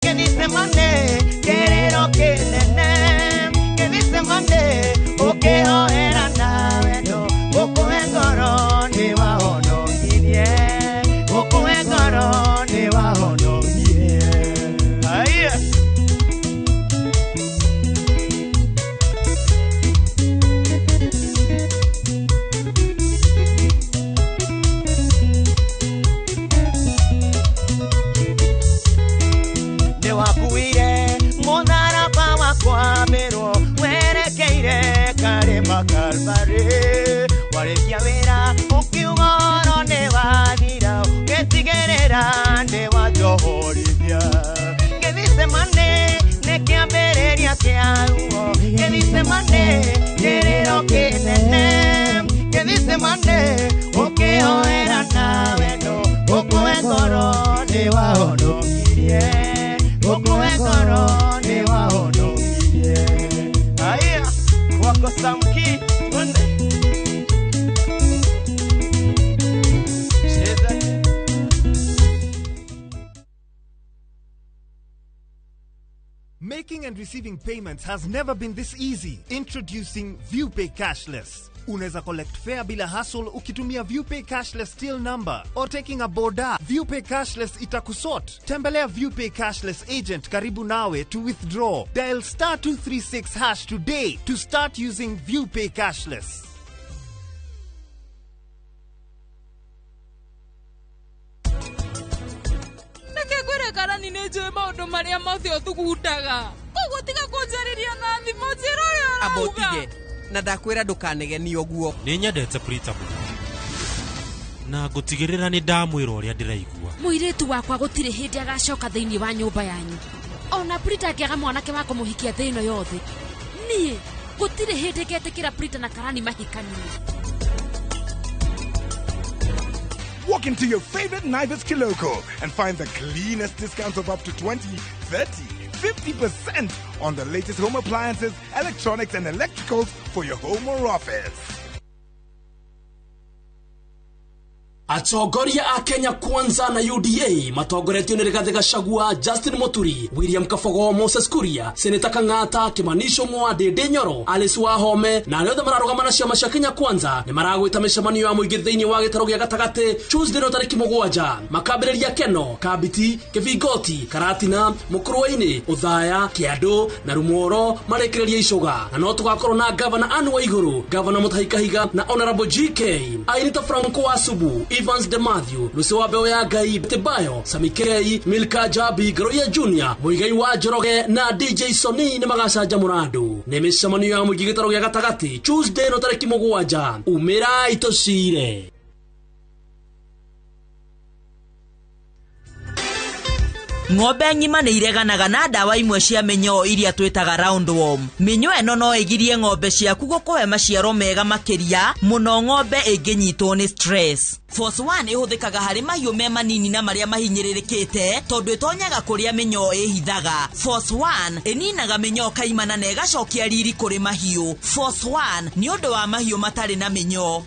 Gethsemane kĩrĩro kĩnene Gethsemane ũkĩhoera na wendo gũkũhe ngoro nĩ wahonokirie gũkũhe ngoro nĩ wahonokirie. Haya. Wakuire mũtharaba wakwa werekeire karĩma Kalvarĩ warĩkia wĩra ũkiuga ũhoro nĩ wathira ũgĩtigĩrĩra nĩ wanjohorithia Gethsemane nĩ kĩambĩrĩria kĩa ruo Gethsemane kĩrĩro kĩnene Gethsemane ũkĩhoera na wendo gũkũhe ngoro nĩ wahonokirie gũkũhe ngoro nĩ wahonokirie. Haya, kwako Samki, twende. Cheza. Making and receiving payments has never been this easy. Introducing ViewPay Cashless. Unaweza collect fare bila hassle ukitumia ViewPay Cashless till number or taking a boda. ViewPay Cashless itakusort. Tembelea ViewPay Cashless agent karibu nawe to withdraw. Dial *236# today to start using ViewPay Cashless. Reke karani nĩ njũĩ maũndũ marĩa mothe ũthugundaga koguo tiga kũnjarĩria na thimũ njĩra ũrĩa Amba ũrauga. ũtige na ndakwĩra ndũkanegenio ũguo. Nĩ nyendete Prita mũno na ngũtigĩrĩra nĩ ndamwĩra ũrĩa ndĩraigua. Mũirĩtu wakwa gũtirĩ hĩndĩ agacoka thĩinĩ wa nyũmba yanyu ona Prita angĩaga mwanake wa kũmũhikia thĩ ĩno yothe niĩ gũtirĩ hĩndĩ ngetĩkĩra Prita na Karani mahikanie. Walk into your favorite Naivas Kiloko and find the cleanest discounts of up to 20, 30, 50% on the latest home appliances, electronics and electricals for your home or office. Atongoria a Kenya Kwanza na UDA matongoretio nĩ Rigathĩ Gachagua, Justin Muturi, William Kabogo, Moses Kuria, Seneta Kang'ata, Kimani Ichung'wa, Ndindi Nyoro, Alice Wahome na arĩa othe mararũgama na ciama cia Kenya Kwanza nĩ maragwĩta mĩcemanio ya mũingĩ thĩinĩ wa gĩtarũ gĩa gatagatĩ Tuesday no tarĩki 7 makambĩrĩria Keno, Kambiti, Kĩbingoti, Karatina, Mũkũrwe-inĩ, Ũthaya, Kĩandũ na Rumoro marĩkĩrĩria Icũga. Na no tũgakorwo na Gavana Anne Waigũrũ, Gavana Mutahi Kahiga na Honorable GK, Ainita Franco Wasubu, Evans De Matthew, Lucy wa Mbeo ya Ngai, Tibayo, Sami K, Milka Jabi, Garoya Junior, Muigai wa Njoroge na DJ Sony nĩ magacanjamũra andũ. Nĩ mĩcemanio ya mũingĩ gĩtarũ gĩa gatagatĩ Tuesday no tarĩki 7. Umĩrai tũcire. Ng'ombe ng'ima nĩ ireganaga na ndawa imwe cia mĩnyoo iria twĩtaga roundworm. Mĩnyoo ĩno no ĩgirie ng'ombe ciaku gũkũhe maciaro mega makĩria mũno ng'ombe ĩngĩnyitwo nĩ stress. Force 1 ĩhũthĩkaga harĩ mahiũ me manini na marĩa mahinyĩrĩrĩkĩte tondũ ĩtonyaga kũrĩa mĩnyoo ĩhithaga. Force 1 ĩninaga mĩnyoo kaimana na ĩgacokia riri kũrĩ mahiũ. Force 1 nĩ ũndũ wa mahiũ matarĩ na mĩnyoo.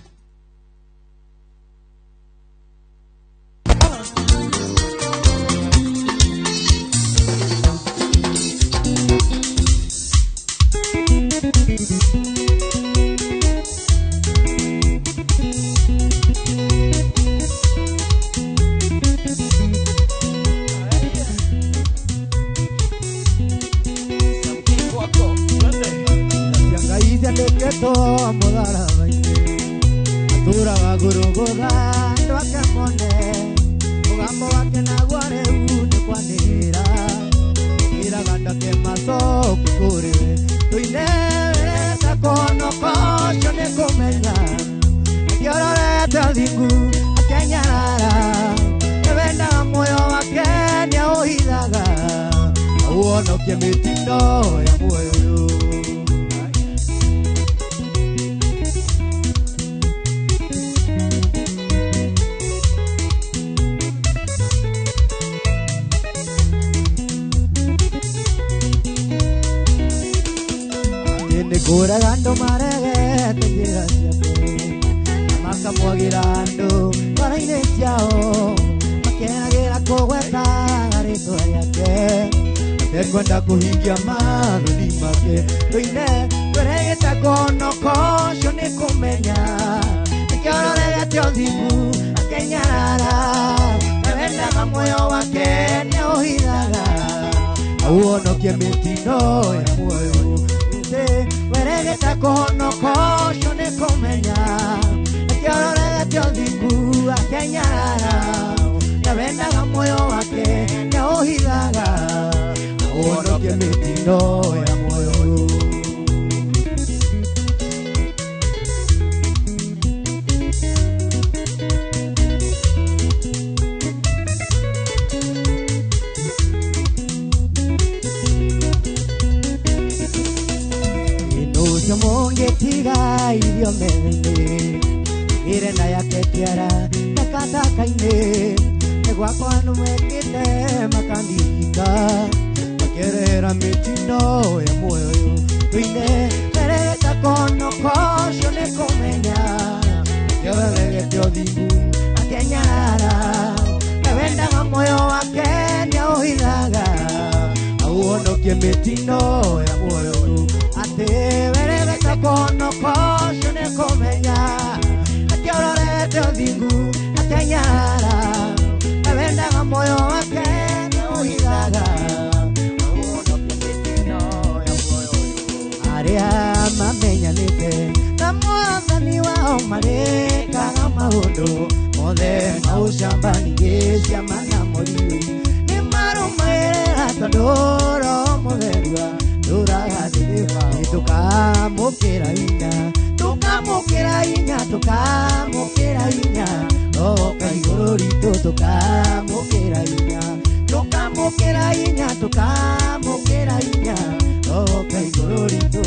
Makenagira kũgweta rĩtwa rĩake. Ekwenda kũhingia maathani make. Tũine tweregete kũhonoka ũcio nĩ kũmenya. Nĩkĩo ũroregete ũthingu akenyarara. Na wendaga muoyo wake nĩaũhithaga. Auhonokie mĩtino ya muoyo. Nĩ weregete kũhonoka ũcio nĩ kũmenya. Nĩkĩo ũroregete ũthingu akenyarara. Na wendaga muoyo wake nĩaũhithaga. Auhonokie mĩtino ya muoyo. Inocio mũngĩtiga irio metha-inĩ, ĩre na yake kĩara takataka-inĩ. Nĩ gwakwa andũ mekĩte makandirika, makerera mĩtino ya muoyo ũyũ. Tũine twerete kũhonoka ũcio nĩ kũmenya. Nĩkĩo ũroregete ũthingu akenyarara. Na wendaga muoyo wake nĩaũhithaga. Auhonokie mĩtino ya muoyo ũyũ. Atĩ weregete kũhonoka ũcio nĩ kũmenya. Nĩkĩo ũrorete ũthingu akenyarara. Na wendaga muoyo wake nĩaũhithaga. Auhonokie mĩtino ya muoyo ũyũ. Arĩa mamenyanĩte na mwathani wao marĩkaga maũndũ mothe ma ũcamba ningĩ ciama na morirũ. Nĩmarũmagĩrĩra tondũ Roho Mũtheru atũũraga thĩinĩ wao. Tũkamũkĩra hinya, tũkamũkĩra hinya, tũkamũkĩra hinya. Oka igũrũ ritũ tũkamũkĩra hinya, tũkamũkĩra hinya, tũkamũkĩra hinya. Oka igũrũ ritũ.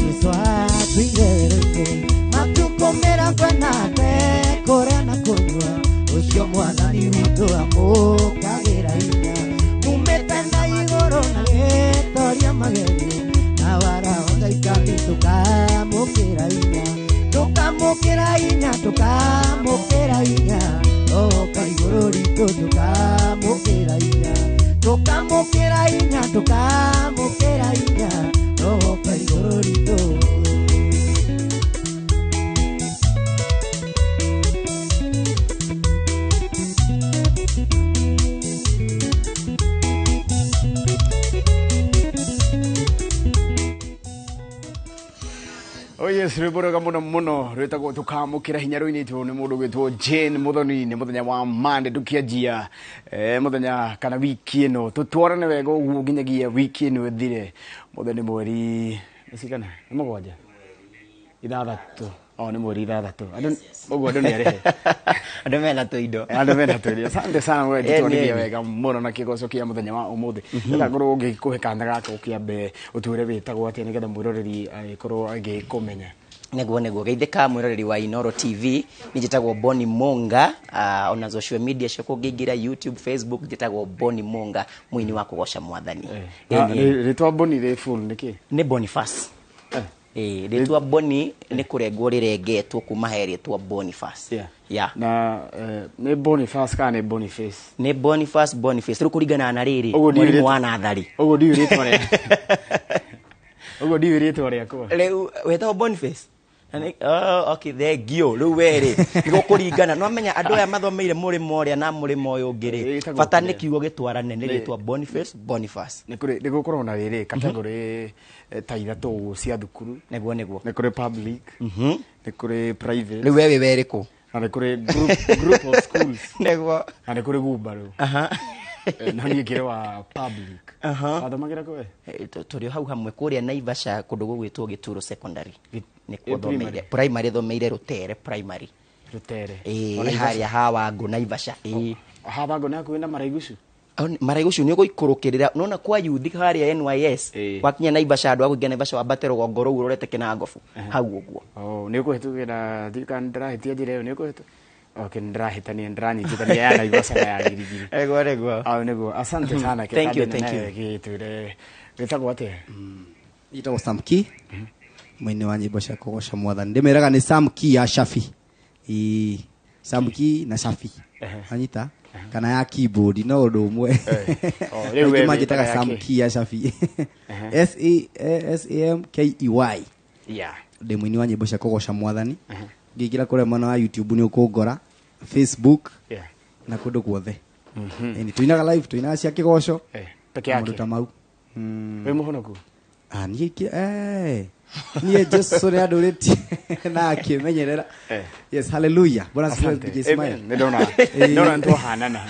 Yesu atwire werũ-inĩ, matukũ mĩrongo ĩna atekũrĩa na kũnyua. Ũcio mwathani witũ amũkagĩra hinya. Mumĩte na igũrũ na gĩtoria magerio, na wara wa Shaitani tũkamũkĩra hinya. Tũkamũkĩra hinya, tũkamũkĩra hinya. Oka igũrũ ritũ tũkamũkĩra hinya. Tũkamũkĩra hinya, tũkamũkĩra hinya. Oka igũrũ ritũ. Oh yes, rwĩmbo rwega mũno mũno rwĩtagwo tũkamũkĩra hinya rũinĩtwo nĩ mũndũ gwĩtwo Jane Muthoni. Nĩ mũthenya wa Monday tũkĩanjia mũthenya kana wiki ĩno tũtwarane wega ũguo nginyagia wiki ĩno ĩthire. Mũthenya nĩ mweri nĩ cigana? Nĩ mũgwanja? Ithathatũ. Oh, nĩ mweri ithathatũ. Ũguo andũ nĩ arĩhe. Andũ mena tũindo. Andũ mena tũindo. Asante sana wewe Eni, tũtwarithia eni. wega mũno na kĩgoco kĩa mũthenya wa ũmũthĩ. Ndĩrenda ngorwo ngĩkũhe kanya gaka ũkĩambe ũtwĩre wĩtagwo atĩa nĩgetha mwĩroreri agĩkorwo agĩkũmenya. Nĩguo geithĩka mwĩroreri wa Inoro TV. Niĩ njĩtagwo Bonny Monga. Ona social media ciakwa ũngĩingĩra YouTube, Facebook njĩtagwo Bonny Monga, mũini wa kũgoca mwathani. Na, Eni. rĩtwa Bonny rĩ full nĩkĩ? Nĩ Boniface. Rĩtwa Bonny nĩ kũrengwo rĩrengetwo kuma he rĩtwa Boniface. Yeah. Na nĩ Boniface kana nĩ Boniface? Nĩ Boniface, Boniface. Rĩu kũringana na rĩrĩ, Ũguo ndiũĩ mwarimũ rĩtwa- wa natharĩ. Ũguo ndiũĩ rĩtwa rĩa- Ũguo ndiũĩ rĩtwa rĩakwa. Rĩu wetagwo Boniface? Na nĩ- oh, okay, thank you. Rĩu we rĩ, nĩ gũkũringana. No menya andũ aya mathomeire mũrĩmo ũrĩa na mũrĩmo ũyũ ũngĩ rĩ, Ĩtagwo bata nĩ kĩrĩa? kiugo gĩtwarane, nĩ Nĩ- rĩtwa Boniface, Boniface. Nĩ kũrĩ nĩ gũkoragwo na rĩrĩ category ta ithatũ ũguo cia thukuru. Nĩguo, nĩguo. Nĩ kũrĩ public, nĩ kũrĩ private. Rĩu we wĩ werĩkũ? Na nĩ kũrĩ group of schools. Nĩguo. Na nĩ kũrĩ gumbarũ. No niĩ ngĩrĩ wa public. Wathomagĩra kũ we? Tũrĩ o hau hamwe kũrĩa Naivasha kũndũ gũgwĩtwo Gĩturo Secondary. Nĩkuo primary? thomeire. Primary thomeire Rũtere primary. Rũtere. Ĩĩ, O Naivasha? harĩa ha Wangũ Naivasha. Ĩĩ. Ha Wangũ nĩ hakuhĩ na Maraigucu? Maraigucu nĩ ũgũikũrũkĩrĩra. Nĩwona kwa yuthi harĩa NYS, wakinya Naivasha andũ a kũingĩra Naivasha wambate rũgongo rũu rũrorete Kĩnangobu. Hau ũguo. Oh, nĩ ũkũhĩtũkĩra, ndiũĩ kana nĩndĩrahĩtia njĩra ĩyo, nĩ ũkũhĩtũ-? Okay, nĩndĩrahĩtania, nĩndĩranyitithania ya Naivasha na ya Girigiri. Nĩguo, nĩguo. Au nĩguo, asante sana. Thank you, thank you. Gĩtwĩre wĩtagwo atĩa? Njĩtagwo Sam Key, mwini wa nyĩmbo cia kũgoca mwathani. Ndĩmeraga nĩ Sam Key ya Shafi. Ĩĩ, Sam Key na Shafi. Anyita kana ya keyboard no ũndũ ũmwe. Oh, rĩu we Aingĩ manjĩtaga wĩtaga ya Sam kĩ? Key ya Shafi. S A S A M K E Y. Yeah. Ndĩ mũini wa nyĩmbo cia kũgoca mwathani. Ngĩingĩra kũrĩa mwena wa YouTube nĩ ũkũngora, Facebook Yeah. na kũndũ guothe. Ĩni tuinaga live, tuinaga cia kĩgoco. Peke yake. Maũndũ ta mau. Wĩ mũhonoku? Ah, niĩ niĩ Jesu nĩ andũrĩtie na akĩmenyerera. Yes, hallelujah. Bwana asifiwe Asante. DJ Smile. Amen. Nĩndona nĩtwahanana.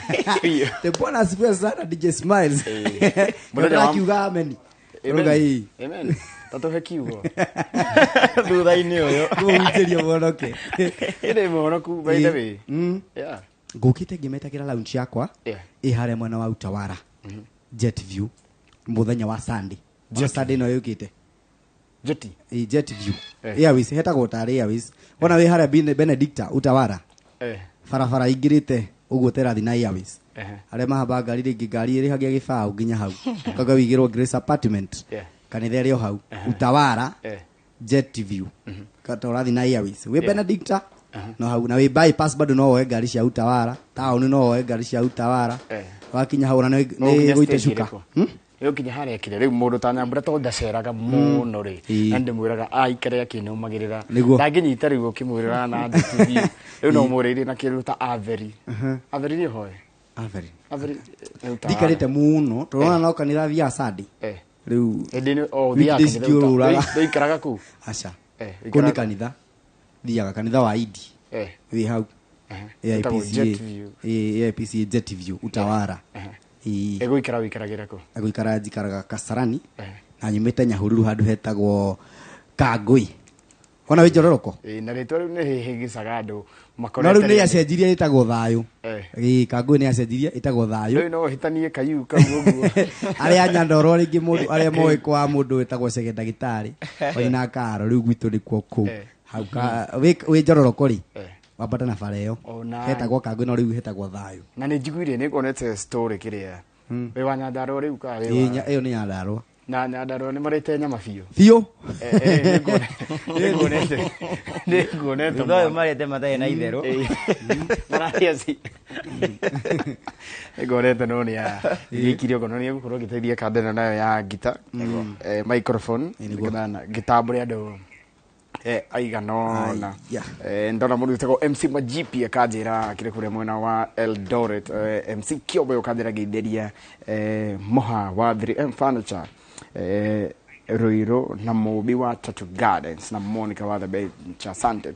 Te Bwana asifiwe sana DJ Smiles. Mũthenya wa- Akiuga amen. Amen. Ruga hii. Amen. Tatũhe kiugo. Thutha-inĩ ũyũ. Kũhunjĩria mũhonoke. Ĩndĩ mũhonoku by the way. Yeah. Ngũkĩte ngĩmetagĩra lounge yakwa Yeah. ĩ harĩa mwena wa Utawara. Jet View mũthenya wa Sunday. Wa Sunday ĩno yũkĩte. Jeti. Ĩ, Jet View. Eh. Airways hetagwo tarĩ Airways. Wona wĩ harĩa Benedicta Utawara. Eh. Barabara ingĩrĩte ũguo terathi na Airways. Ehe. Arĩa mahamba ngari rĩngĩ ngari ĩrĩhagia gĩbaũ nginya hau. Kanga wĩigĩrwo Grace Apartment. Yeah. Kanitha ĩrĩ o hau. Utawara. Eh. Jet View. Kata ũrathiĩ na Airways. Wĩ Yeah. Benedicta no hau na wĩ bypass bado no woe ngari cia Utawara. Taũni no woe ngari cia Utawara. Eh. Wakinya hau na nĩ Ũgũkinya gũite stage cuka. ĩrĩkũ? Ũgũkinya harĩa kĩrĩa rĩu mũndũ ta Nyambura tondũ ndaceraga mũno rĩ, Ĩĩ. na ndĩmwĩraga aikare akĩnũmagĩrĩra. Nĩguo. Ndangĩnyita rĩu ũkĩmwĩrĩra na NDTV. Rĩu no ũmũrĩire na kĩndũ ta Avery. Avery nĩ hoe. Avery. Avery nĩ Utawara. Ndikarĩte mũno tũrona no kanitha thiaga Sunday. Eh. Rĩu Ĩndĩ nĩ o ũthiaga weekdays kanitha ndiũrũraga. Ndũikaraga kũu? Aca. Eh, Kũu nĩ ũikaraga- kanitha. Thiaga kanitha wa Idi. Eh. Wĩ hau. Wĩtagwo AIPCA. Jet View. AIPCA Jet View Utawara. Ĩĩ. Ĩgũikara wĩikaragĩra kũ? Gũikara njikaraga Kasarani na nyumĩte Nyahururu handũ hetagwo Kangũi. Wona wĩ Njororoko? Ĩĩ, na rĩtwa rĩu nĩ rĩhĩngĩcaga andũ No rĩu nĩ yacenjirie ĩtagwo Thayũ. Eh. Ĩĩ, Kangũi nĩ yacenjirie ĩtagwo Thayũ. Rĩu no ũhĩtanie kayu kau ũguo. Arĩa Nyandarua rĩngĩ mũndũ arĩa moĩ kwa mũndũ wĩtagwo Chege ndagĩtarĩ oina karo rĩu gwitũ nĩkuo kũu. Hau ka wĩ Njororoko rĩ wambata na bara ĩyo Ona- hetagwo Kangũi no rĩu hetagwo Thayũ. Na nĩ njiguire nĩ nguonete story kĩrĩa. Wĩ wa Nyandarua rĩu kana wĩ Ĩĩ, wa ĩyo nĩ Nyandarua. Na Nyandarua nĩ marĩte nyama biũ. Biũ. Eh, eh, nĩnguonete. Nĩnguonete. Thutha ũyũ marĩte matarĩ na itherũ. Mararĩa ci. Nĩnguonete no nĩ ya gĩkire ũguo no nĩ egũkorwo agĩteithia kanda ĩno nayo ya ngita. Microphone nĩgetha ngĩtambũre andũ aigana ũna. Ndona mũndũ wĩtagwo MC Majipi akanjĩra akĩrĩ kũrĩa mwena wa Eldoret. MC Kĩombe ũkanjĩra ngeithĩria Moha wa 3M Furniture, Ruiru na Mũmbi wa Tatu Gardens na Monica wa The Bench. Asante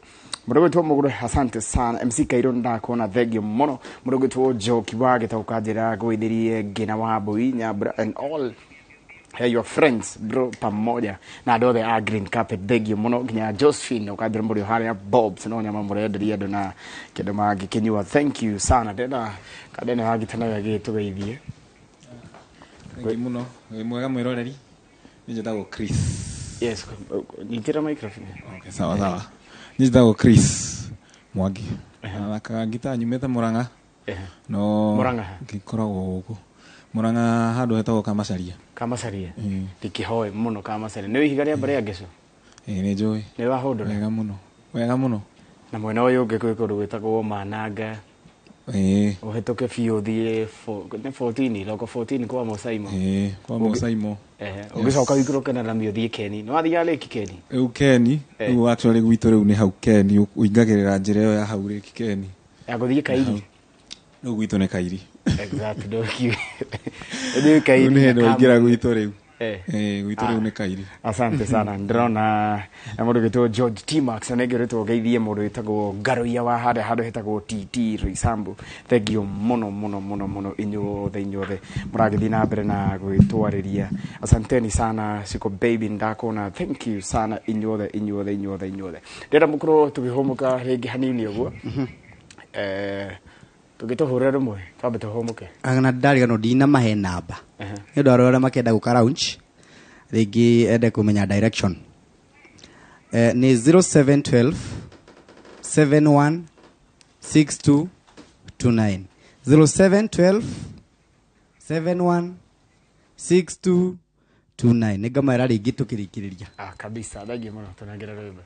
mũndũ gwĩtwo Mũgũre, asante sana. MC Kairũ ndakuona, thengio mũno. Mũndũ gwĩtwo Njoki wa Gĩtaũ ũkanjĩra ngũithĩrie Ngĩna wa Mbui Nyambura and all hey, your friends bro pamoja na andũ othe a green carpet, thengio mũno. Nginya Josephine ũkanjĩra mũrĩ o harĩa Bobs no nyama mũrenderia andũ na kĩndũ mangĩkĩnyua, thank you sana. Ndĩrenda kanda ĩno ya ngita nayo ĩgĩtũgeithie. Thank you mũno. Wĩ mwega mwĩroreri. Niĩ njĩtagwo Chris. Yes, nyitĩra microphone. Okay, sawa sawa. Niĩ njĩtagwo Chris Mwangi. Thakaga ngita nyumĩte Murang'a. No Murang'a? Ngĩkoragwo gũkũ. Murang'a handũ hetagwo Kamacaria. Kamacaria. Ndikĩhoe mũno Kamacaria. Nĩ ihiga rĩa mbere ya Ngeco? Ĩĩ nĩ njũĩ. Nĩ wahũndũra? Wega mũno. Wega mũno. Na mwena ũyũ ũngĩ kwĩ kũndũ gwĩtagwo Mananga. Ĩĩ. Ũhĩtũke biũ ũthiĩ nĩ 14, loko 14 kwa Mosaimo. Ĩĩ, kwa Mosaimo. Ũgĩcoka ũikũrũke na rami ũthiĩ Keni. Nĩ wathiaga Lake Keni? Rĩu Keni, rĩu actually gwitũ rĩu nĩ hau Keni, ũingagĩrĩra njĩra ĩyo ya hau Lake Keni. Ya gũthiĩ Kairi? Rĩu gwitũ nĩ Kairi. Exactly, ndũkiuge. Nĩ Kairi. Rĩu nĩ hĩndĩ waingĩra gwitũ rĩu. Gwitũ rĩu Ah. nĩ Kairi. Asante sana. Ndĩrona mũndũ wĩtwo George T Max na nĩngĩ rĩtwo ngeithie mũndũ wĩtagwo Ngaruiya wa harĩa handũ hetagwo TT Roysambu. Thank you mũno mũno mũno mũno inyuothe inyuothe mũragĩthiĩ na mbere na gwĩtwarĩria. Asanteni sana Siko Baby, ndakuona, thank you sana inyuothe inyuothe inyuothe inyuothe. Ndĩrenda mũkorwo tũkĩhũmũka rĩngĩ hanini ũguo. Tũngĩtũhũrĩra rũmwe twambe tũhũmũke. Na ndariganwo ndinamahe namba nĩ ũndũ wa arĩa makenda gũka lounge rĩngĩ ende kũmenya direction. Nĩ 0712 71 62 29. 0712 71 62 29. Nĩ ngamera rĩngĩ tũkĩrĩkĩrĩria. Ah, kabisa, thengiũ mũno, tũnengere rwĩmbo.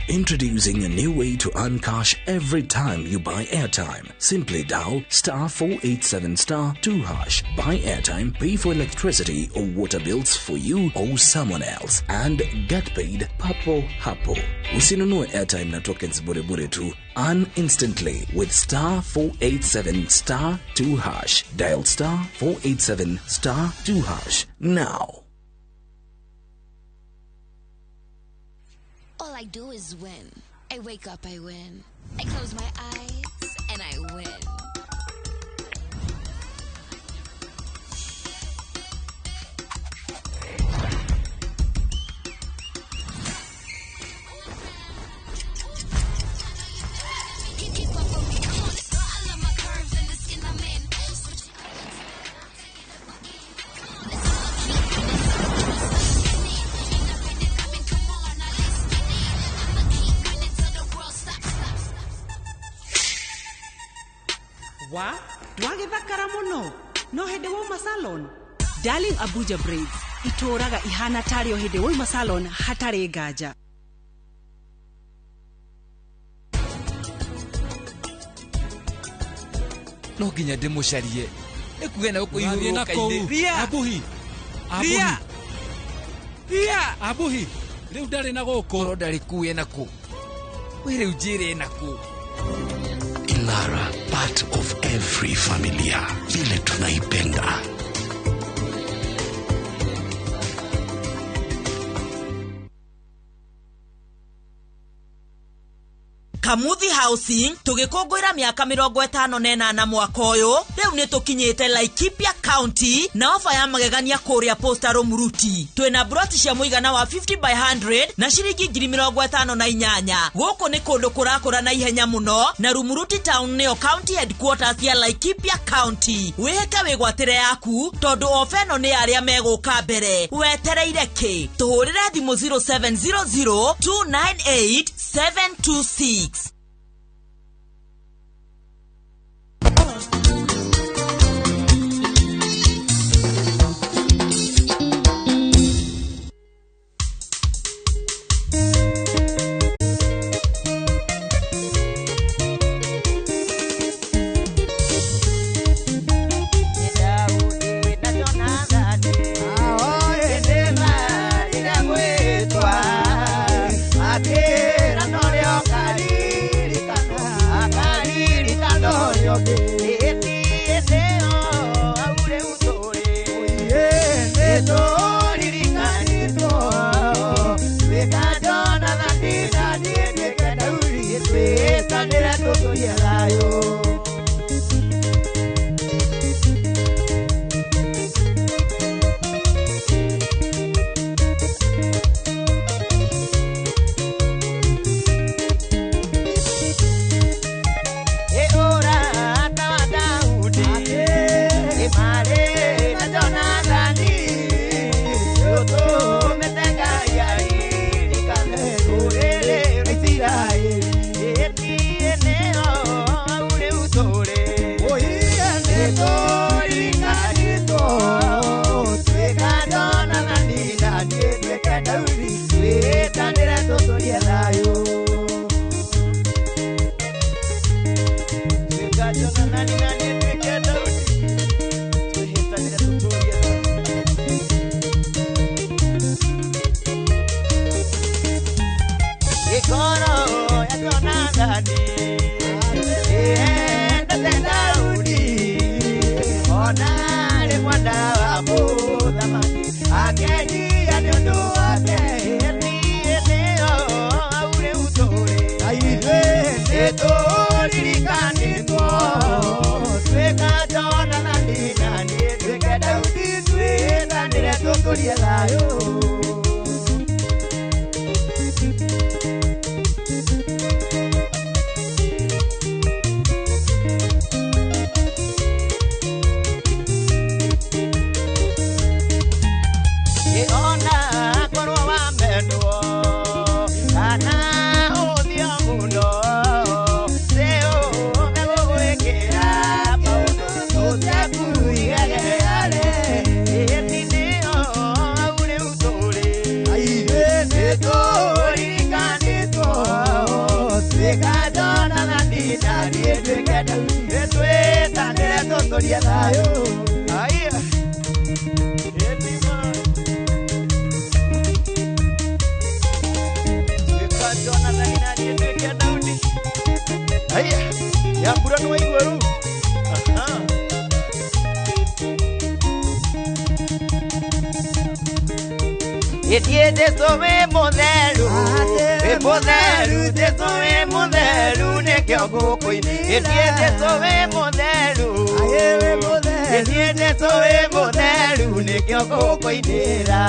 Introducing a new way to earn cash every time you buy airtime. Simply dial star 487 star 2 hash. Buy airtime, pay for electricity or water bills for you or someone else, and get paid papo hapo. Usinunue airtime na tokens bure bure tu. Earn instantly with star 487 star 2 hash. Dial star 487 star 2 hash now. All I do is win. I wake up, I win. I close my eyes, and I win. Keep up with me, come on. I love my curves and the skin I'm in. Switch it up and take it up again. Come on, let's Wa, ndwagĩthakara mũno no hĩndĩ wauma salon. Darling Abuja Braids itũraga ihana tarĩ o hĩndĩ wauma salon hatarĩ nganja. No nginya ndĩmũcarie ĩkuge na gũkũ Ũrathiĩ na ihurũka-inĩ. kũu? Ria! Abuhi! Abuhi! Ria! Ria! Abuhi! Rĩu ndarĩ na gũkũ. Korwo ndarĩ kuu ena kũ? We rĩu njĩre ena kũ? Ing'ara, part of every familia, vile tunaipenda. Kamuthi Housing tugikũngũĩra mĩaka 58 mwaka ũyũ rĩu nĩ tũkinyĩte Laikipia County na ofa ya magegania kũrĩa Posta Rũmuruti. Twĩna broti cia mũigana wa 50 by 100 na ciringi 58,000. Gũkũ nĩ kũndũ kũrakũra na ihenya mũno na Rumuruti Town nĩyo county headquarters ya Laikipia County. Wĩhĩke wĩgwatĩre yaku tondũ ofa ĩno nĩ arĩa megũka mbere. Wetereire kĩ? Tũhũrĩre thimũ 0700 298 726. Ora tũtũrie thayũ. Ona korwo wamendwo kana ũthio mũno rĩu megũgwĩkĩra maũndũ tũtekuigagĩare ĩtinĩo hau rĩu tũrĩ nĩtũrikanĩtwo tuĩka Jonathani na niĩ nduĩke Daudi nĩtwĩtanĩre tũtũrie thayũ. Aya. Tuĩka Jonathani na niĩ nduĩke Daudi. Aya. Nyambura nĩ waigua rĩu. Aha. Ĩthiĩ Jesũ wĩ mũtheru, wĩ mũtheru, Jesũ wĩ mũtheru, nĩkĩo ngũkũinĩra. Ĩthiĩ Jesũ wĩ mũtheru, ĩthiĩ Jesũ wĩ mũtheru, nĩkĩo ngũkũinĩra.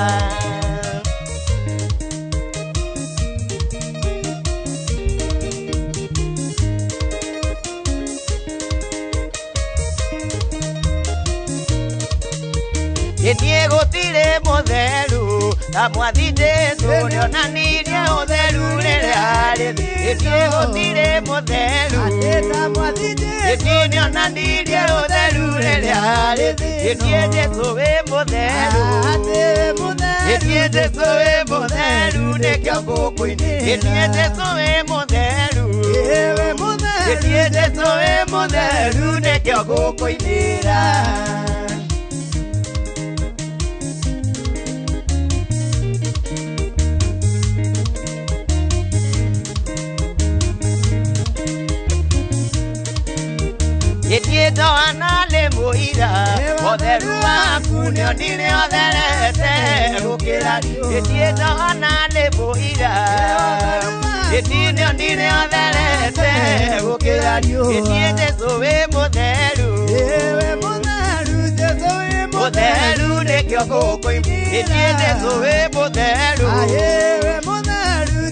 Ĩthiĩ gũtirĩ mũtheru ta mwathi Jesũ nĩonanirie ũtheru rĩrĩa arĩ thĩ. Ĩthiĩ gũtirĩ mũtheru ĩthiĩ nĩonanirie ũtheru rĩrĩa arĩ thĩ. Ĩthiĩ Jesũ wĩ mũtheru, ĩthiĩ Jesũ wĩ mũtheru, nĩkĩo ngũkũinĩra. Ĩthiĩ Jesũ wĩ mũtheru, ĩthiĩ Jesũ wĩ mũtheru, nĩkĩo ngũkũinĩra. Ĩthiĩ Johana nĩ mũira ũtheru waku nĩonire ũtherete gũkĩra riũa. Ĩthiĩ Johana nĩ mũira ĩthiĩ nĩonire ũtherete gũkĩra riũa. Ĩthiĩ Jesũ wĩ mũtheru, mũtheru nĩkĩo ngũkũinĩra. Ĩthiĩ Jesũ wĩ mũtheru,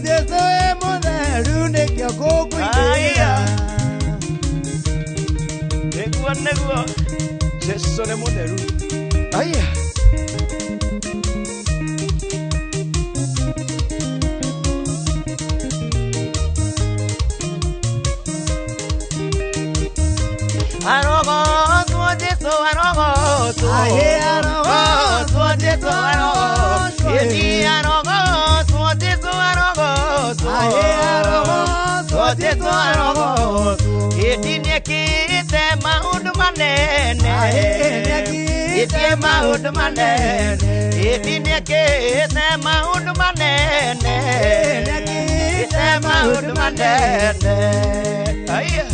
Jesũ wĩ mũtheru, nĩkĩo ngũkũinĩra. Nĩguo nĩguo Jesũ nĩ mũtheru. Aya. Arogocwo Jesũ, arogocwo. Arogocwo Jesũ, arogocwo. Ĩthiĩ arogocwo Jesũ, arogocwo. Arogocwo Jesũ, arogocwo. Ĩthiĩ nĩekĩte maũndũ manene. Ĩthiĩ maũndũ manene. Ĩthiĩ nĩekĩte maũndũ manene. Ĩte maũndũ manene. Aya.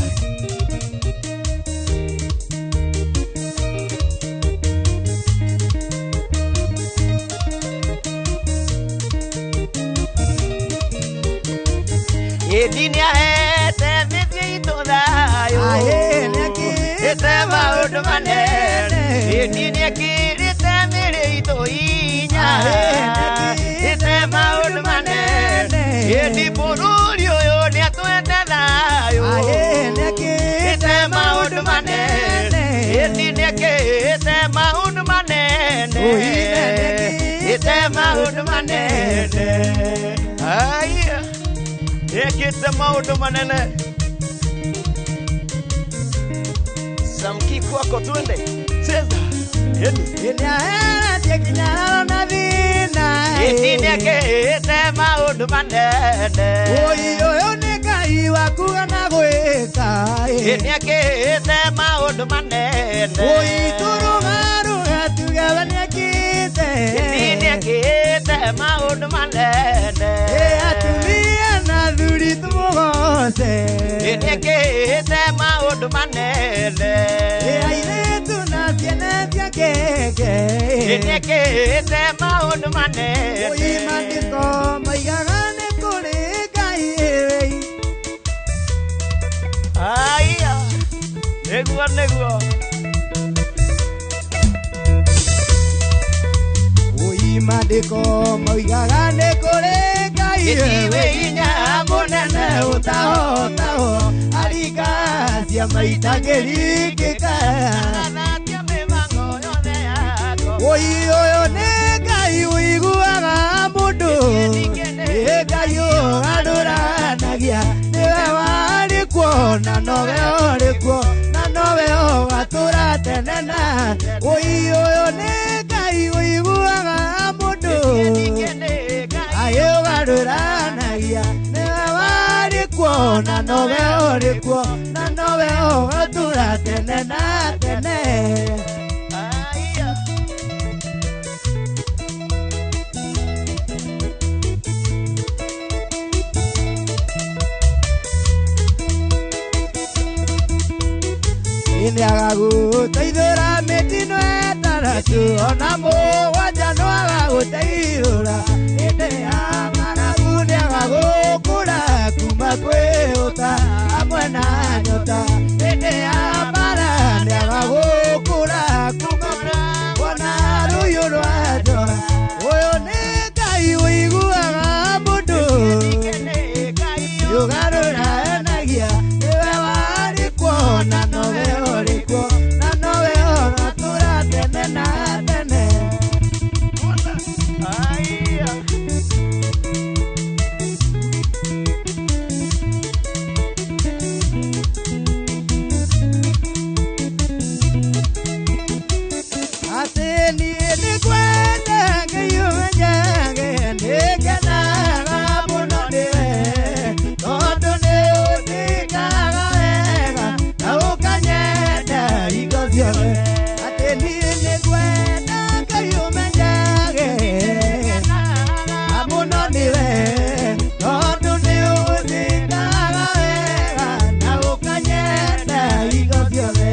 Ĩthiĩ nĩahete mĩciĩ itũ thayũ. Ĩte maũndũ manene. Ĩthiĩ nĩekĩrĩte mĩĩrĩ itũ hinya. Ĩte maũndũ manene. Ĩthiĩ bũrũri ũyũ nĩatũhete thayũ. Ĩte maũndũ manene. Ĩthiĩ nĩekĩte maũndũ manene. Ĩte maũndũ manene. Aya. Nĩekĩte maũndũ manene. Samki kwako twende. Cheza. Nĩaheretie kinyararo na thĩna. Ĩthiĩ nĩekĩte maũndũ manene. Ũi ũyũ nĩ Ngai wa kuuga na gwĩka. Nĩekĩte maũndũ manene. Ũi tũrũgarũga tuge we nĩekĩte. Ĩthiĩ nĩekĩte maũndũ manene. Atumia na athuri tũmũgoce. Nĩekĩte maũndũ manene. Airĩtu na ciana cia keke. Nĩekĩte maũndũ manene. Ũi maandĩko maigaga nĩ kũrĩ Ngai. Aya. Nĩguo nĩguo. Ũi Maandĩko moigaga nĩ kũrĩ Ngai Ĩtiwe hinya mũnene ũtahotagwo aringa ciama itangĩringĩka. Woi ũyũ nĩ Ngai ũiguaga mũndũ, nĩ Ngai ũgarũranagia, nĩwe warĩ kuo na nowe ũrĩ kuo na nowe ũgatũũra tene na. Woi ũyũ nĩ Ngai ũiguaga mũndũ, Ngai ũgarũranagia, nĩwe warĩ kuo na nowe ũrĩ kuo na nowe ũgatũũra tene na tene. Nĩagagũteithũra mĩtino ĩtandatũ ona mũgwanja no agagũteithũra hĩndĩ ya ng'aragu nĩagagũkũra kuma kwĩ ũta hamwe na nyota hĩndĩ ya mbara nĩagagũkũra kuma kuona rũhiũ rwa njora. Ũyũ nĩ Ngai ũiguaga mũndũ ũgarũranagia, nĩwe warĩ kuo na nowe ũrĩ kuo na nowe ũgatũũra tene na tene. Atĩ niĩ nĩngwenda Ngai ũmenyage nĩngenaga mũno nĩwe tondũ nĩũnjĩkaga wega na ũkanyenda hingo ciothe. Atĩ niĩ nĩngwenda Ngai ũmenyage mũno nĩwe tondũ nĩũnjĩkaga wega na ũkanyenda hingo ciothe.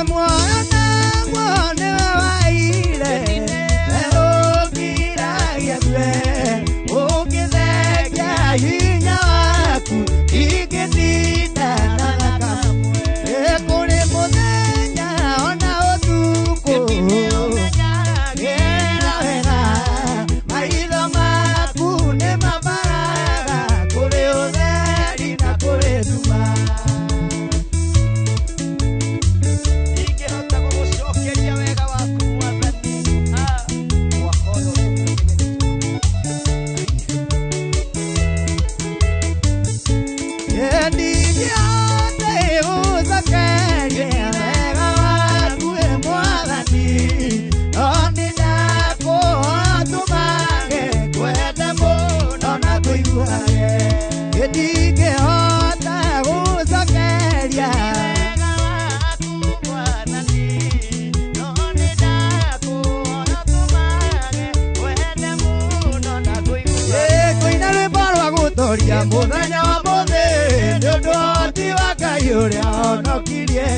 Mwana nĩwe waire ũkiragia kwe ũngĩthengia hinya waku ingĩtinda na thakame. Kũrĩ mũthenya ona ũtukũ gera wega maitho maku nĩ mabaraga kũrĩ ũtheri na kũrĩ nduma. Ingĩhota gũgũcokeria wega waku mwathani mwaka ũyũ. Ndingĩhota wega waku ĩ mwathani no nĩndakũhotumage kwende mũno na kũiguage. Ndingĩhota gũcokeria Wega waku mwathani no nĩndakũhotumage kwende mũno na kũiguage. Kũina rwĩmbo rwa gũtũria mũthenya wa mũthĩ nĩ ũndũ wa ũhoti wa Ngai ũrĩa honokirie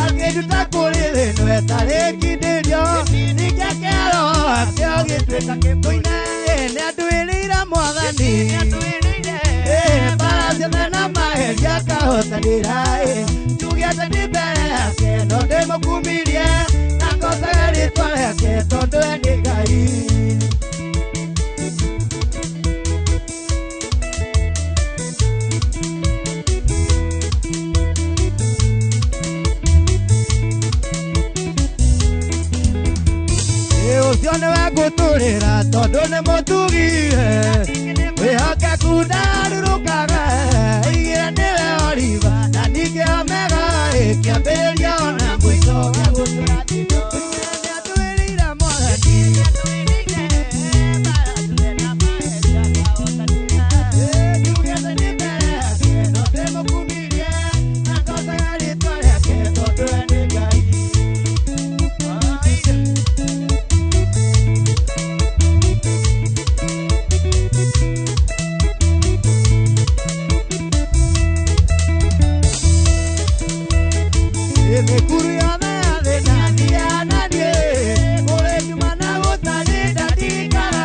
akĩnduta kũrĩ thĩ ĩno ĩtarĩ kindĩrio ningĩ akĩhe roho wake ũgĩtuĩka kũina nĩ andũĩrĩire mwathani mbara ciothe na maheria akahotanĩra njuge atĩ ndĩ mbere yake no ndĩmũkumirie na ngocage rĩtwa rĩake tondũ we nĩ Ngai. Ũcio nĩwe ngũtũrĩra tondũ nĩ mũtugi wĩhokeku ndarurũkaga aigĩre nĩwe Oliva na ningĩ Omega kĩambĩrĩria ona mũico. Nĩatwĩrĩire mwathani njuge atĩ ndĩ mbere yake no ndĩmũkumirie na ngocage rĩtwa rĩake tondũ we nĩ Ngai. Mĩkuru yothe ya thĩ na thiana niĩ kũrĩ nduma na gũtarĩ ndatikara.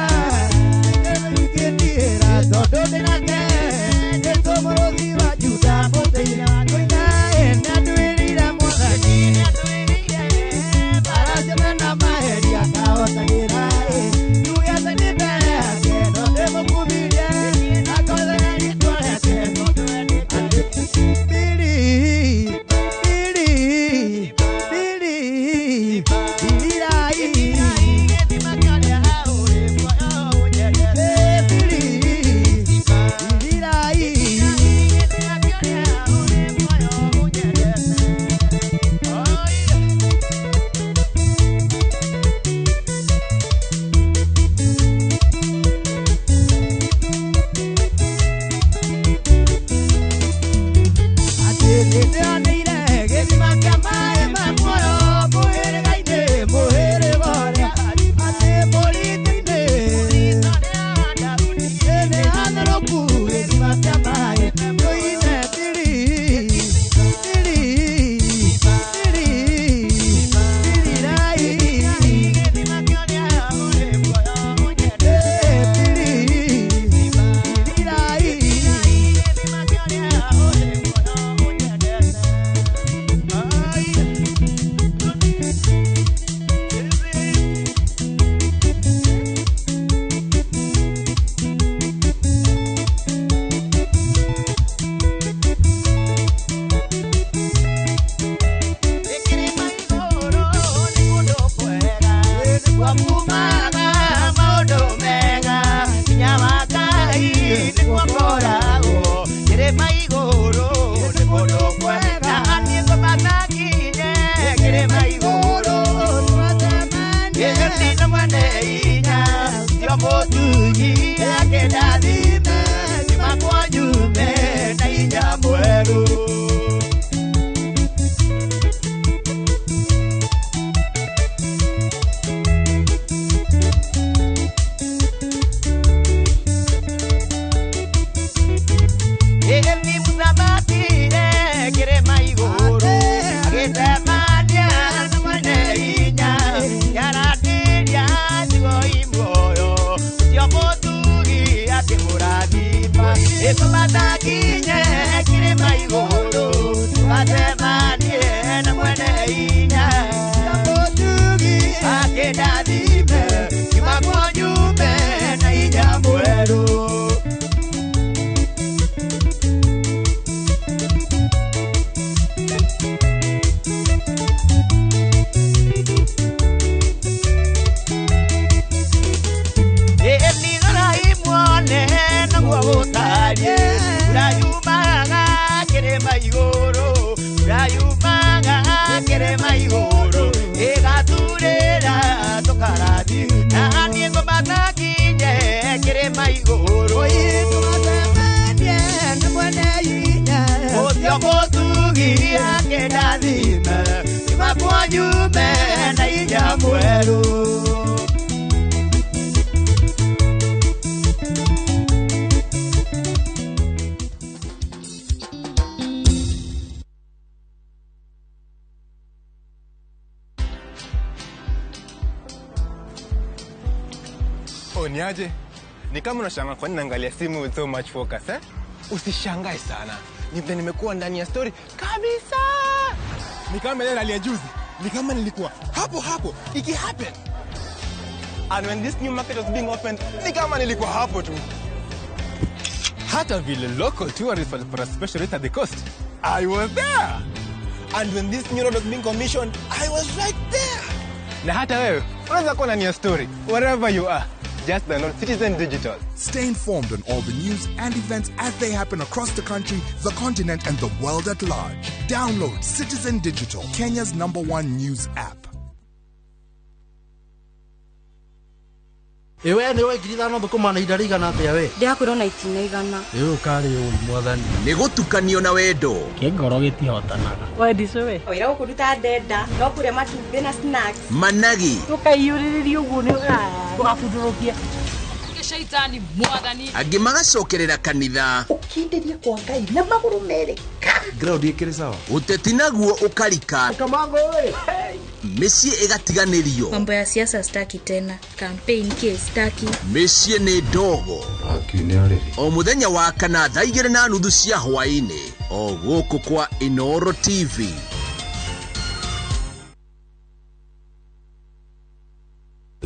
Tũgĩcemania na mwene hinya yaranĩria ciugo i muoyo ũcio mũtugi akĩmũrathima ĩkũmata nginye kĩrĩma igũrũ tũgacemanie na mwene hinya mũtugi akĩndathime kiuma kuo nyume na hinya mwerũ. Niaje? Ni kama unashangaa kwa nini naangalia simu with so much focus, eh? Usishangae sana. Ni vile nimekuwa ndani ya story kabisa. Ni kama ile ya juzi. Ni kama nilikuwa hapo hapo iki happen. And when this new market was being opened, ni kama nilikuwa hapo tu. Hata vile local tourists for a special rate at the coast, I was there. And when this new road was being commissioned, I was right there. Na hata wewe unaweza kuwa ndani ya story wherever you are. Just download Citizen Digital. Stay informed on all the news and events as they happen across the country, the continent, and the world at large. Download Citizen Digital, Kenya's #1 news app. Ewe nĩ 5,000 thũkũma na ihinda rĩigana atĩa we? Ndĩrakwĩrwo na itina 100. Ĩĩ ũkarĩ ũi mwathani. Nĩ gũtukanio na wendo. Kĩngoro gĩtihotanaga. Wendi cũwe. Wĩra gũkũruta ndenda no kũrĩa matumbĩ na snacks. Managi. Tũkaiyũrĩrĩria ũguo nĩ ũgabundũrũkia. Shaitani mwathani. Angĩ magacokerera kanitha. Ũkindĩrie kwa Ngai na magũrũ merĩ. Ground ĩkĩrĩ sawa. Ũteti naguo ũkarika. Kamango ĩ. Mĩciĩ ĩgatiganĩrio. Mambo ya siasa staki tena. Campaign ke staki. Mĩciĩ nĩ ndogo. O mũthenya wa kana thaa 2:30 cia hwaĩ-inĩ. O gũkũ kwa Inooro TV.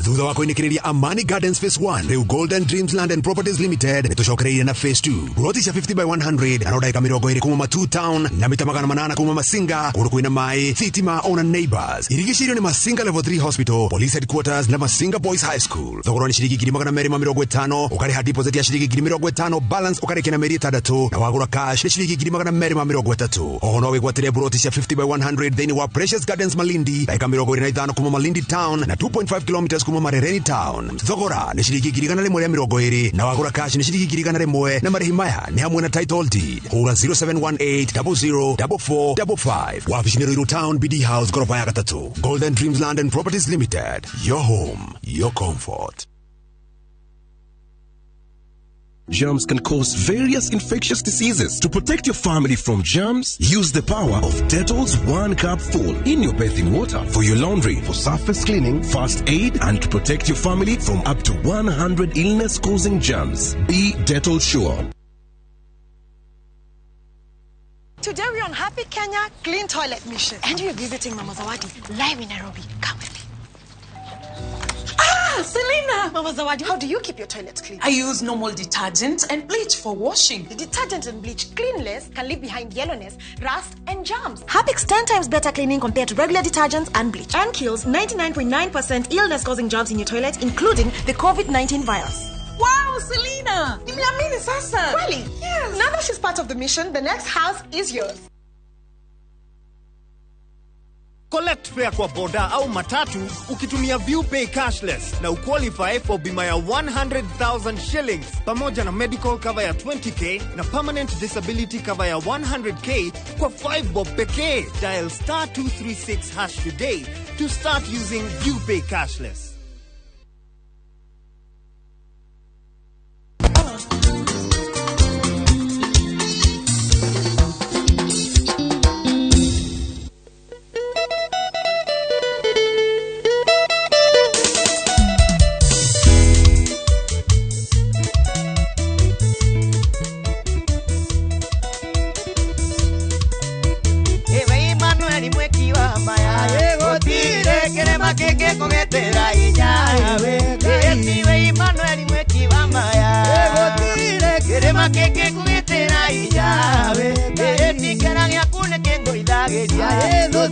Thutha wa kuinĩkĩrĩria Amani Gardens Phase 1 rĩu Golden Dreams Land and Properties Limited nĩtũcokereirie na Phase 2 ploti cia 50 by 100 na ndagĩka 20 kuma Matu Town na mita 800 kuma Masinga kũndũ kwĩna maĩ thitima ona neighbors irigicĩirio nĩ Masinga Level 3 Hospital, Police Headquarters na Masinga Boys High School. Thogora nĩ ciringi 250,000 ũkarĩha deposit ya ciringi 50,000 balance ũkarĩkia na mĩeri 6 na wagũra cash nĩ ciringi 230,000. Oho no wĩgwatĩre ploti cia 50 by 100 thĩinĩ wa Precious Gardens Malindi ndagĩka 25 kuma Malindi Town na 2.5 kilometers kuma Marereni Town. Thogora nĩ ciringi 120 na wagũra cash nĩ ciringi 101 na marĩhi maya nĩ hamwe na title deed. Hũra 0718 00 4455. Wabici nĩ Ruiru Town, BD House, gorofa ya 3. Golden Dreams Land and Properties Limited. Your home, your comfort. Germs can cause various infectious diseases. To protect your family from germs, use the power of Dettol's 1 cup full in your bathing water for your laundry, for surface cleaning, first aid, and to protect your family from up to 100 illness-causing germs. Be Dettol sure. Today we're on Happy Kenya Clean Toilet Mission, and we're visiting Mama Zawadi live in Nairobi. Come with me. Ah, Selena! Mama Zawadi, how do you keep your toilet clean? I use normal detergent and bleach for washing. The detergent and bleach cleanless can leave behind yellowness, rust, and germs. Harpic's 10 times better cleaning compared to regular detergents and bleach, and kills 99.9% illness-causing germs in your toilet, including the COVID-19 virus. Wow, Selena! Nimeamini sasa! Really? Yes! Now that she's part of the mission, the next house is yours. Collect fare kwa boda au matatu ukitumia ViewPay cashless na uqualify for bima ya 100,000 shillings pamoja na medical cover ya 20k na permanent disability cover ya 100k kwa 5 bob pekee. Dial star 236 hash today to start using ViewPay cashless.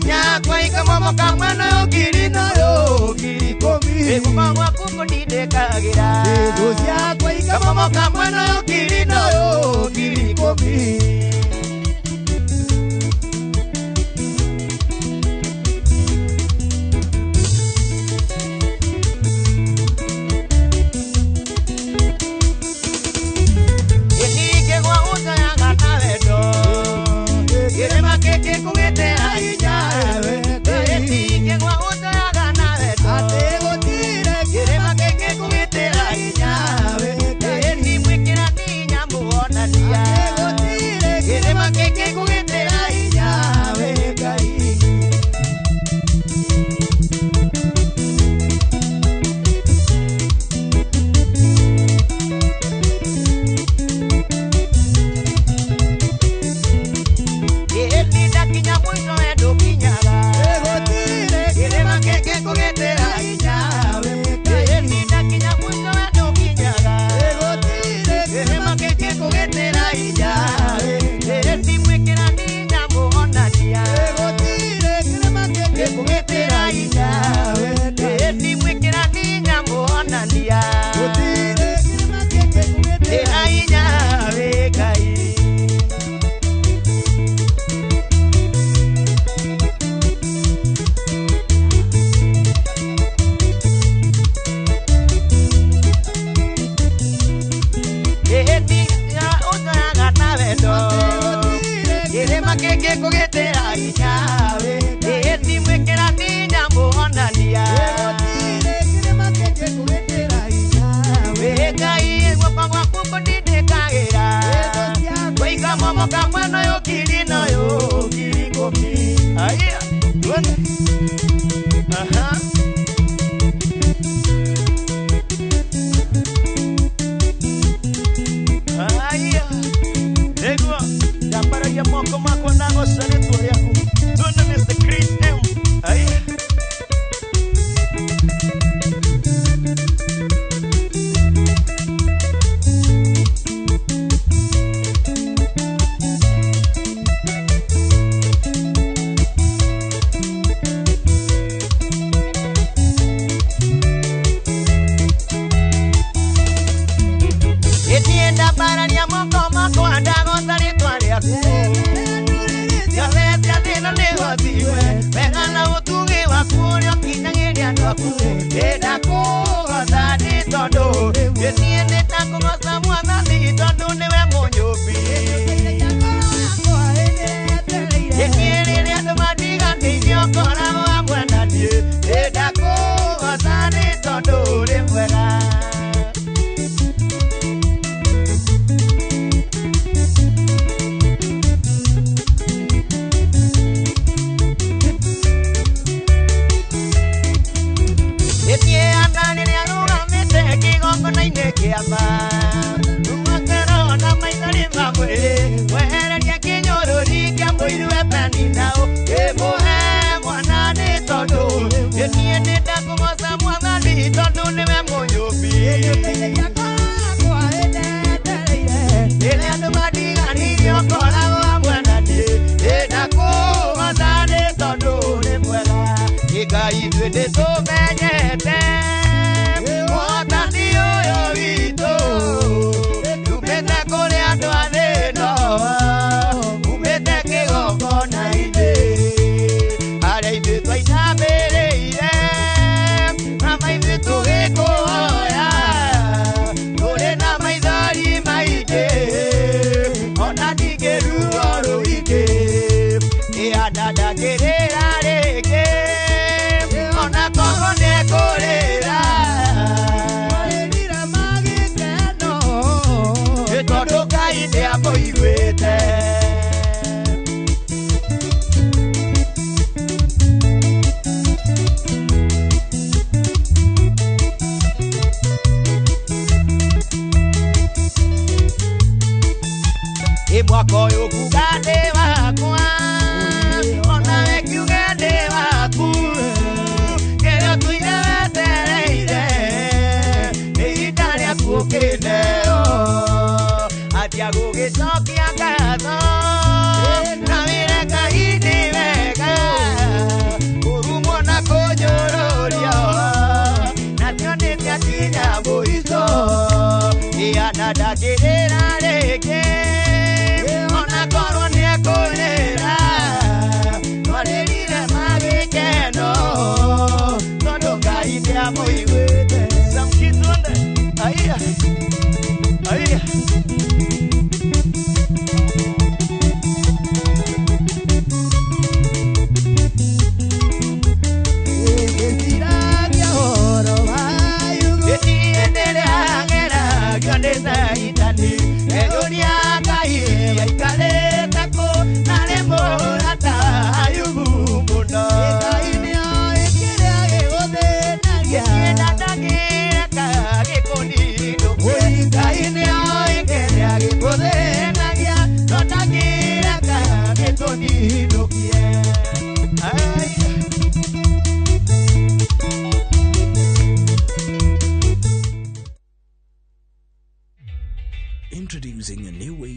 Ciakwa ikamomoka mwena ũyũ ngiri na ũyũ ngiri ikũmi. Guoko gwaku kũndindĩkagĩra. Thũ ciakwa ikamomoka mwena ũyũ ngiri na ũyũ ngiri ikũmi. Atia gũgĩcokia ngatho na wĩre Ngai nĩ wega.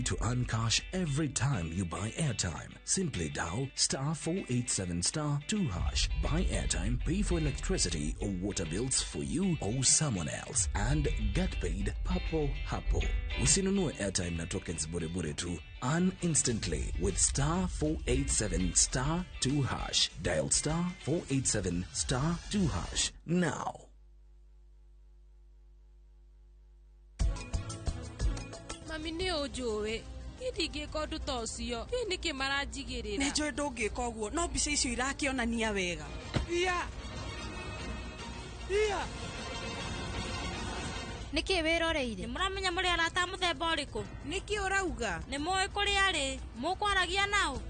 to earn cash every time you buy airtime. Simply dial star 487 star 2 hash. Buy airtime, pay for electricity or water bills for you or someone else, and get paid papo hapo. Usinunue airtime na tokens bure bure tu. Earn instantly with star 487 star 2 hash. Dial star 487 star 2 hash now. Mami nĩ ũnjũĩ niĩ ndingĩka ũndũ ta ũcio. Kĩĩ nĩkĩ maranjigĩrĩra? Nĩ njũĩ ndũngĩka ũguo, no mbica icio irakĩonania wega. Ia. Ia. Nĩkĩ wĩroreire? Nĩ mũramenya mũrĩ arata a mũthemba ũrĩkũ? Nĩkĩ ũrauga? Nĩ mũĩ kũrĩa arĩ? Mũkwaragia nao?